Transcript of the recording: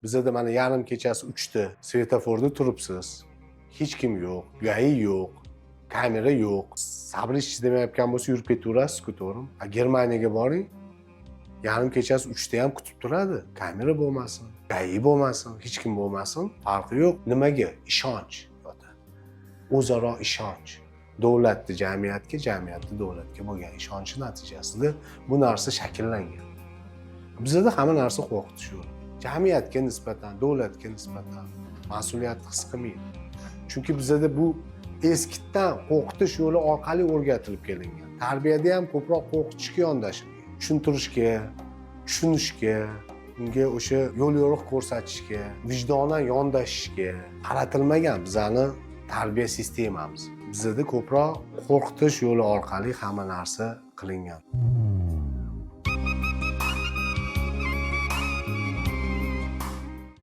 Bizada mana yarim kechasi 3da svetoforda turibsiz, hech kim yo'q, ГАИ yo'q, kamera yo'q. Sabringiz chidamayotgan bo'lsa, yurib ketaverasizku, to'g'rimi? A Germaniyaga boring, yarim kechasi 3da ham kutib turadi. Kamera bo'lmasin, ГАИ bo'lmasin, hech kim bo'lmasin, farqi yo'q. Nimaga? Ishonch yotadi, o'zaro ishonch. Davlatni jamiyatga, jamiyatni davlatga bo'lgan ishonchi natijasida bu narsa shakllangan. Bizada hamma narsa qo'rqitish yo'li. Jamiyatga nisbatan, davlatga nisbatan mas'uliyatni his qilmaydi, chunki bizada bu eskidan qo'rqitish yo'li orqali o'rgatilib kelingan. Tarbiyada ham ko'proq qo'rqitishga yondashilgan. Tushuntirishga, tushunishga, unga o'sha yo'l yo'riq ko'rsatishga, vijdonan yondashishga qaratilmagan bizani tarbiya sistemamiz. Bizada ko'proq qo'rqitish yo'li orqali hamma narsa qilingan.